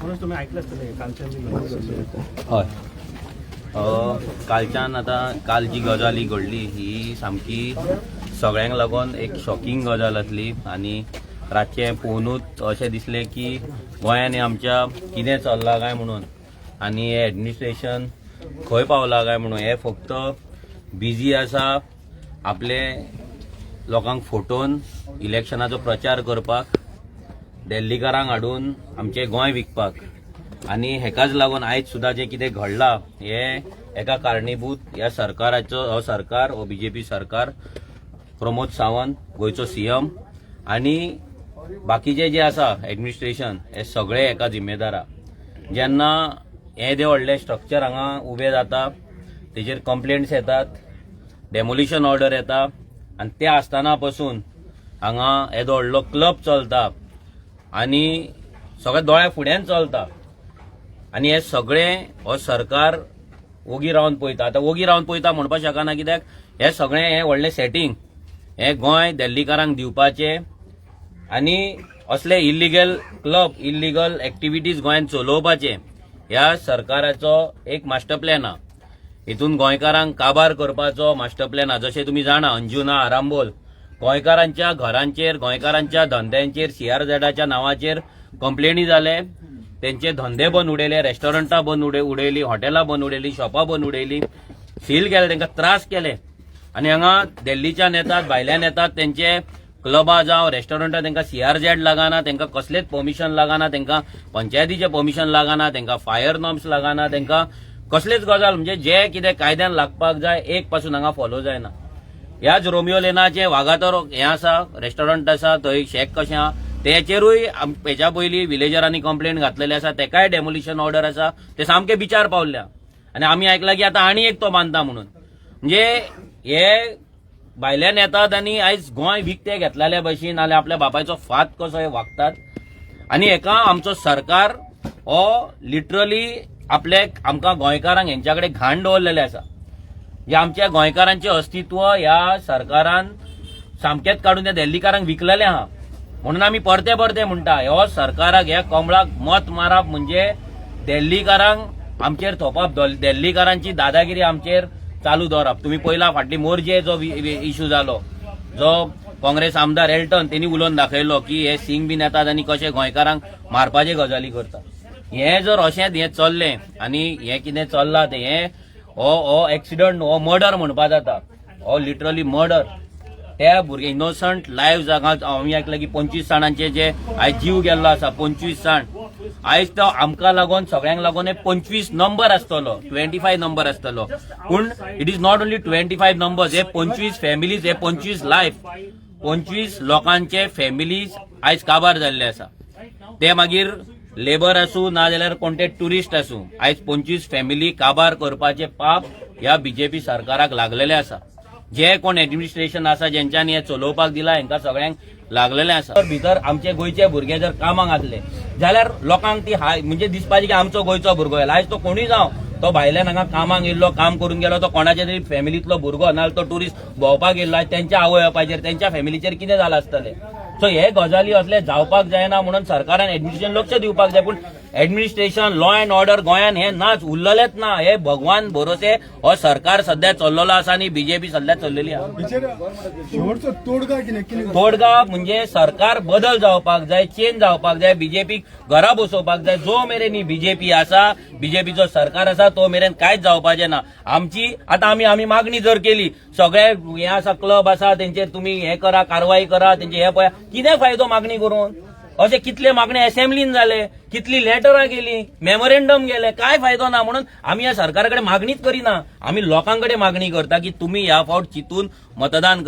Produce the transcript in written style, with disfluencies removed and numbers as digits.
मनोज, तुम्ही ऐकलं आसतलें कालच्यान जी गजाल घडली. हय, कालच्यान आतां काल जी गजाल ही घडली ही सामकी सगळ्यांक लागून एक शॉकिंग गजाल आसली आनी रातचें पळोवनूच अशें दिसलें की गोंयान हें आमच्या कितें चल्लां काय म्हणून आनी हें एडमिनिस्ट्रेशन खंय पावलां काय म्हणून. हे फक्त बिजी आसा आपले लोकांक फटोवन इलेक्शनाचो प्रचार करपाक, दिल्लीकारांक हाडून आमचें गोंय विकपाक. आनी हेकाच लागून आयज सुद्दां जें कितें घडलां हें एका कारणीभूत ह्या सरकाराचो, हो सरकार, हो बीजेपी सरकार, प्रमोद सावंत गोंयचो सीएम आनी बाकीचे जे आसा एडमिनिस्ट्रेशन, हे सगळे एका जिम्मेदारा. जेन्ना येदें व्हडलें स्ट्रक्चर हांगा उबें जाता, तेजेर कंप्लेंट्स येतात, डेमोलिशन ऑर्डर येता आनी ते आसतना पसून हांगा येदो व्हडलो क्लब चलता आनी सगळें दोळ्या फुड्यान चलता आनी हे सगळें हो सरकार ओगी रावन पळयता. आतां ओगी रावन पळयता म्हणपाक शकना, कित्याक हे सगळें हें व्हडलें सेटींग हें गोंय दिल्लीकारांक दिवपाचें आनी असले इल्लिगल क्लब, इल्लिगल एक्टिविटीज गोंयांत चलोवपाचे ह्या सरकाराचो एक मास्टर प्लॅन आहा. हितून गोंयकारांक काबार करपाचो मास्टर प्लॅन आहा. जशें तुमी जाणा, अंजुना, आरांबोल गोंयकारांच्या घरांचेर, गोंयकारांच्या धंद्यांचेर सीआरझेडाच्या नांवाचेर कंप्लेनी जाले, तेंचे धंदे बंद उडयले, रेस्टॉरंटां बंद उडयली, हॉटेलां बंद उडयली, शॉपां बंद उडयली, सील केले, तांकां त्रास केले. आनी हांगा दिल्लीच्यान येतात, भायल्यान येतात, तेंचे क्लबां जावं रेस्टॉरंटां, तांकां सीआरझेड लागना, तांकां कसलेच परमिशन लागना, तांकां पंचायतीचें परमिशन लागना, तांकां फायर नॉर्म्स लागना, तांकां कसलेच गजाल म्हणजे जे कितें कायद्यान लागपाक जाय एक पासून हांगा फॉलो जायना. ह्याच रोमियो लेनाचे वागातोर हें आसा, रेस्टॉरंट आसा, थंय शॅक कशें आहा, तेचेरूय हेच्या पयलीं विलेजरांनी कंप्लेंट घातलेली आसा. तेकाय डेमोलिशन ऑर्डर आसा. ते सामके बिचार पावल्या आनी आमी आयकलां की आतां आनी एक तो बांदता म्हणून. म्हणजे हे भायल्यान येतात आनी आयज गोंय विकतें घेतलेल्या भशेन नाल्यार आपल्या बापायचो फात कसो हे वागतात. आनी हेका आमचो सरकार हो लिटरली आपले आमकां गोंयकारांक हेंच्या कडेन घाण दवरलेले आसा. जे आमच्या गोंयकारांचें अस्तित्व ह्या सरकारान सामकेंच काडून त्या दिल्लीकारांक विकलेलें आहा. म्हणून आमी परते परते म्हणटा, हो सरकाराक, ह्या कमळाक मत मारप म्हणजे दिल्लीकारांक आमचेर थोपप, दिल्लीकारांची दादागिरी आमचेर चालू दवरप. तुमी पयला, फाटली मोरजे जो इशू जालो, जो काँग्रेस आमदार एल्टन तेणी उलोवन दाखयलो की हे सिंग बीन येतात आनी कशे गोंयकारांक मारपाचे गजाली करतात. हें जर अशेंच हें चल्लें आनी हें कितें चल्लां तें हें हो हो एक्सिडंट, हो मर्डर म्हणपा जाता, हो लिटरली मर्डर. त्या भुरगे इनोसंट लायफ जागा आमी आयकलां की 25 जाणांचे जे आयज जीव गेल्लो आसा, 25 जाण. आयज तो आमकां लागून, सगळ्यांक लागून एक 25 नंबर आसतलो, 25 नंबर आसतलो, पूण it is not only 25 numbers. हे 25 फॅमिलीज, हे 25 लायफ, 25 लोकांचे फॅमिलीज आयज काबार जाल्ले आसा. ते मागीर लेबर आसूं ना जाल्यार कोणते ट्युरिस्ट आसूं, आयज 25 फॅमिली काबार करपाचे पाप ह्या बीजेपी सरकाराक लागलेले आसा. जे कोण एडमिनिस्ट्रेशन आसा, जेंच्यांनी हे चलोवपाक दिला, हेंकां सगळ्यांक लागलेले आसा. भितर आमचे गोंयचे भुरगे जर कामाक आसले जाल्यार लोकांक ती हाय म्हणजे दिसपाची की आमचो गोंयचो भुरगो येयला. आयज तो कोणूय जावं, तो भायल्यान हांगा कामाक येयल्लो, काम करून गेलो, तो कोणाच्या तरी फॅमिलींतलो भुरगो, नाल्यार तो ट्युरिस्ट भोंवपाक येयल्लो. आयज तेंच्या आवय बापायचेर, तेंच्या फॅमिलीचेर कितें जालां आसतलें? सो हे गजाली असले जावपाक जायना म्हणून सरकारान एडमिनिस्ट्रेशन लक्ष दिवपाक जाय. पूण एडमिनिस्ट्रेशन, लॉ अँड ऑर्डर गोंयान हे नाच, उरलेलेच ना. हे भगवान भरोसे हो सरकार सध्या चल्लेलो आसा आनी बीजेपी सध्या चल्लेली आसा. हेचेर शेवटचो तोडगा कितें कितें? तोडगा म्हणजे सरकार बदल जावपाक जाय, चेंज जावपाक जाय, बीजेपीक घरा बसोवपाक जाय. जो मेरेन ही बीजेपी आसा, बीजेपीचो सरकार आसा, तो मेरेन कांयच जावपाचें ना. आमची आतां आमी मागणी जर केली, सगळे हे आसा, क्लब आसा, तेंचेर तुमी हे करा, कारवाई करा, तेंचे हे पळया, कितें फायदो मागणी करून? अशे कितले मागणे असेंब्लीन जाले, कितली लेटरां गेली, मेमोरेंडम गेले, काय फायदो ना. म्हणून आमी ह्या सरकारा कडेन मागणीच करिना. आमी लोकां कडेन मागणी करता की तुमी ह्या फावट चिंतून मतदान करा.